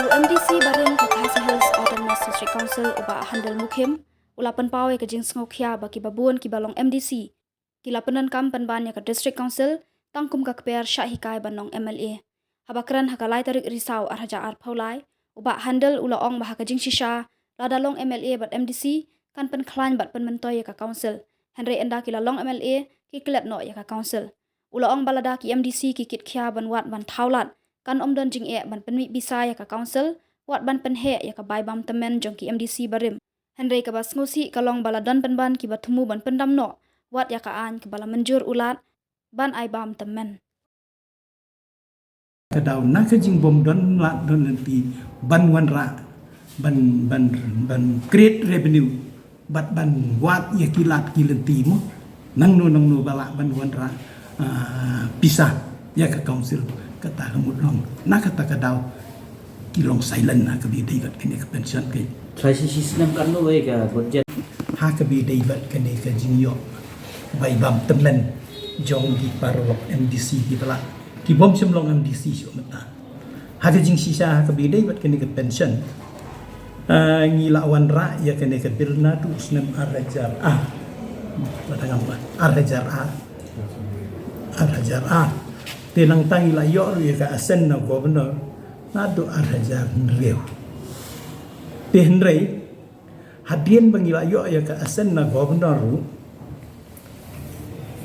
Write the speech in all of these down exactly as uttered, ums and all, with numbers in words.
U MDC barim ka Khasi Hills Autonomous District Council, u Bah Handal Mukhim, u la pynpaw ïa ka jingsngewkhia ba kiba bun kiba long MDC ki la pyndonkam pynban ïa ka District Council tang kum ka kper shah hikai ban long MLA. Haba kren ha ka lai tarik Risaw ar hajar arphew lai, u Bah Handal u la ong ba ha ka jingshisha, lada long MLA bad MDC, kan pynkhlaiñ bad pynmyntoi ïa ka Council. Hynrei ynda ki la long MLA, ki klet noh ïa ka Council. U la ong ba lada ki MDC ki kitkhia ban wad ban thaw lad, kan ym don jingeh ban pynmih bisa ïa ka Council, wat ban pynheh ïa ka bai bam tymmen jong ki MDC barim. Hynrei kaba sngewsih ka long ba la don pynban kiba thmu ban pyndam noh wat ïa ka aiñ kaba la mynjur u Lat ban ai bam tymmen. Ka daw na ka jingbym don lad don lynti ban wanrah, ban, ban, ban create revenue, bad ban wad ïa ki lad ki lynti mo. Nangno nangno ba lah ban wanrah, ah, pisa ïa ka Council, kata ka mut long. Na kata ka daw ki long silent ha kaba ïadei bad kane ka pension. Ka trai shi shi snem katno ïa ka budget? Ha kaba ïadei bad kane ka jingïoh bai bam tymmen jong ki paralok MDC kiba lah, ki bym shym long MDC shuh mynta. Ha ka jingshisha ha kaba ïadei bad kane ka pension, ah, ngi la wanrah ïa kane ka bill naduh u snem ar hajar ar. Lada ngam, ar hajar ar. Ar hajar ar. Te nangta ngi la ïoh ruh ïa ka assent na Governor naduh ar hajar hynriew. Te hynrei hadien ba ngi la ïoh ïa ka assent na Governor ruh,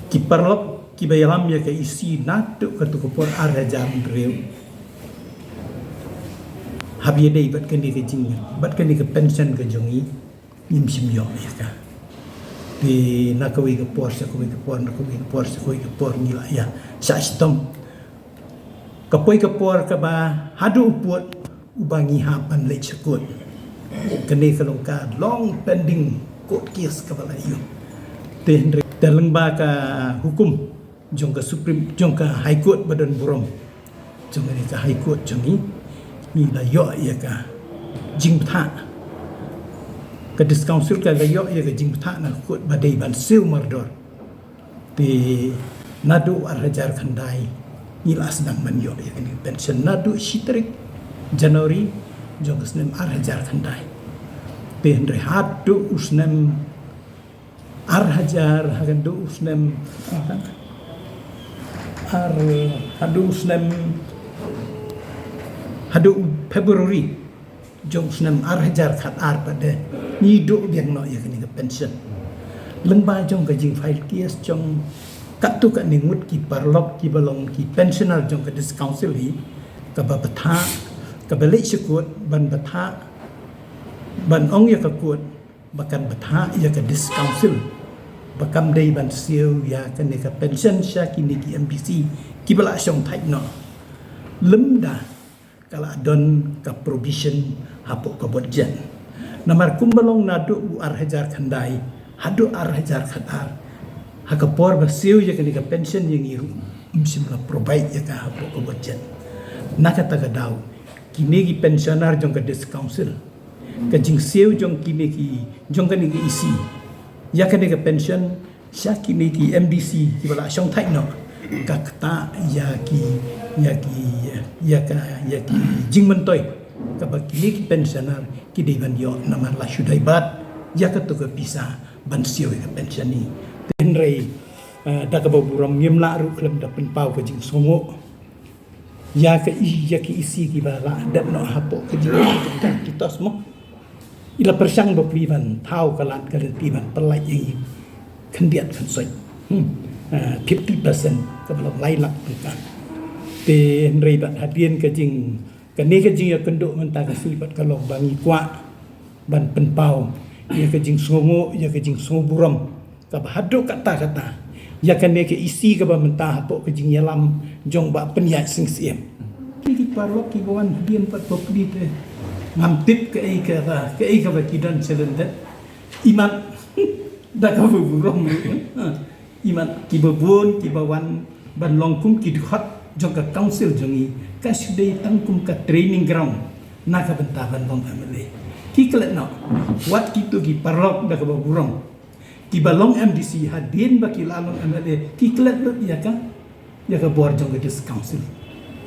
ki paralok kiba ïalam ïa ka EC naduh katto ka por ar hajar hynriew, haba ïadei bad kane ka jing, bad kane ka pension ka jong ngi, ngim shym ïoh ïa ka. Te na kawei ka por sha kawei ka por, na kawei ka por sha kawei ka por, ngi la ïa shah shitom. Ka poi ka por kaba haduh u pud uba ngi hap ban leit sha court. Kane ka long ka long pending court case kaba la ïoh. Te hynrei, te lyngba ka hukum jong ka Supreme, jong ka High Court ba don burom, jong kane ka High Court jong ngi, ngi la ïoh ïa ka jingbthah. Ka District Council ka la ïoh ïa ka jingbthah na ka court ba dei ban siew mardor. Te naduh ar hajar khyndai ngi la sdang ban ïoh ïa kane ka pension naduh shi tarik January jong ka snem ar hajar khyndai. Te hynrei haduh u snem ar hajar, haduh u snem, ar, haduh u snem, haduh u February jong u snem ar hajar khatar pat de ngi duh biang noh ïa kane ka pension. Lyngba jong ka jingfile case jong katto katne ngut ki paralok kiba long ki pensioner jong ka District Council hi, kaba bthah, kaba leit sha court ban bthah, ban ong ïa ka court ba kan bthah ïa ka District Council ba kam dei ban siew ïa kane ka pension sha kine ki MDC kiba la shongthait noh. Lymda ka la don ka provision hapoh ka budget. Namar kumba long naduh u ar hajar khyndai haduh ar hajar khatar, ha ka por ba siew ïa kane ka pension ïa ngi ruh, ym shym la provide ïa ka hapoh ka budget. Na kata ka daw, kine ki pensioner jong ka District Council, ka jingsiew jong kine ki, jong kane ka EC ïa kane ka pension sha kine ki MDC kiba la shongthait noh, ka ktah ïa ki, ïa ki, ïa ka, ïa ki jingmyntoi kaba kine ki pensioner ki dei ban ïoh namar la shu dei bad ïa kato ka pisa ban siew ïa ka pension hi. Te hynrei, eh, da kaba burom ngim lah ruh khlem da pynpaw ka jingsngewnguh ïa ka i, ïa ki EC kiba la dep noh hapoh ka jing, ki tos mo. I la pyrshang bapli ban thaw ka lad ka lynti ban pyllait ïa ngi khyndiat khynsoit. Hmm. Ah, fifty percent kaba long lai lak tyngka. Te hynrei bad hadien ka jing, kane ka jingïakynduh mynta ka sngi pat ka long ba ngi kwah ban pynpaw ïa ka jingsngewnguh, ïa ka jingsngewburom kaba haduh katta katta ïa kane ka EC kaba mynta hapoh ka jingïalam jong Bah Pynïaid Sing Syiem. Ki paralok kiba wan hadien pat bapli te ngam tip kaei kaba, kaei kaba ki don sha lyndet. Imat da kaba burom. Imat kiba bun kiba wan ban long kum ki dkhot jong ka council jong ngi, ka shu dei tang kum ka training ground na ka bynta ban long MLA. Ki klet noh, wat kito ki paralok da kaba burom kiba long MDC hadien ba ki la long MLA, ki klet lut ïa ka, ïa ka bor jong ka District Council.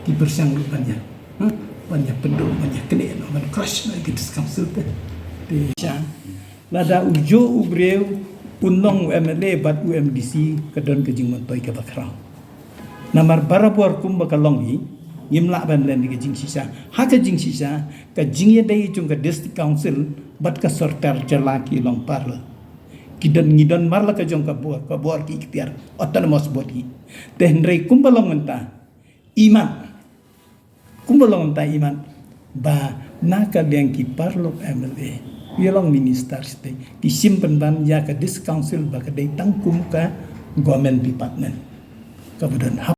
Ki pyrshang lut ban ïa, ha? Ban ïa pynduh, ban ïa knieh noh, ban crush noh ïa ka District Council te. Te sha lada u juh u briew un long u M L A bad u M D C, ka don ka jingmyntoi kaba khraw. Namar barabor kumba ka long hi, ngim lah ban len ïa ka jingshisha. Ha ka jingshisha, ka jingïadei jong ka District Council bad ka sorkar jylla ki long parallel. Ki don, ngi don mar la ka jong ka bor, ka bor ki ikhtiar, autonomous body. Te hynrei kumba long mynta, imat kumba long mynta, imat ba na ka liang ki paralok M L A, ïa long minister state, ki shim pynban ïa ka District Council ba ka dei tang kum ka government department kaba don hap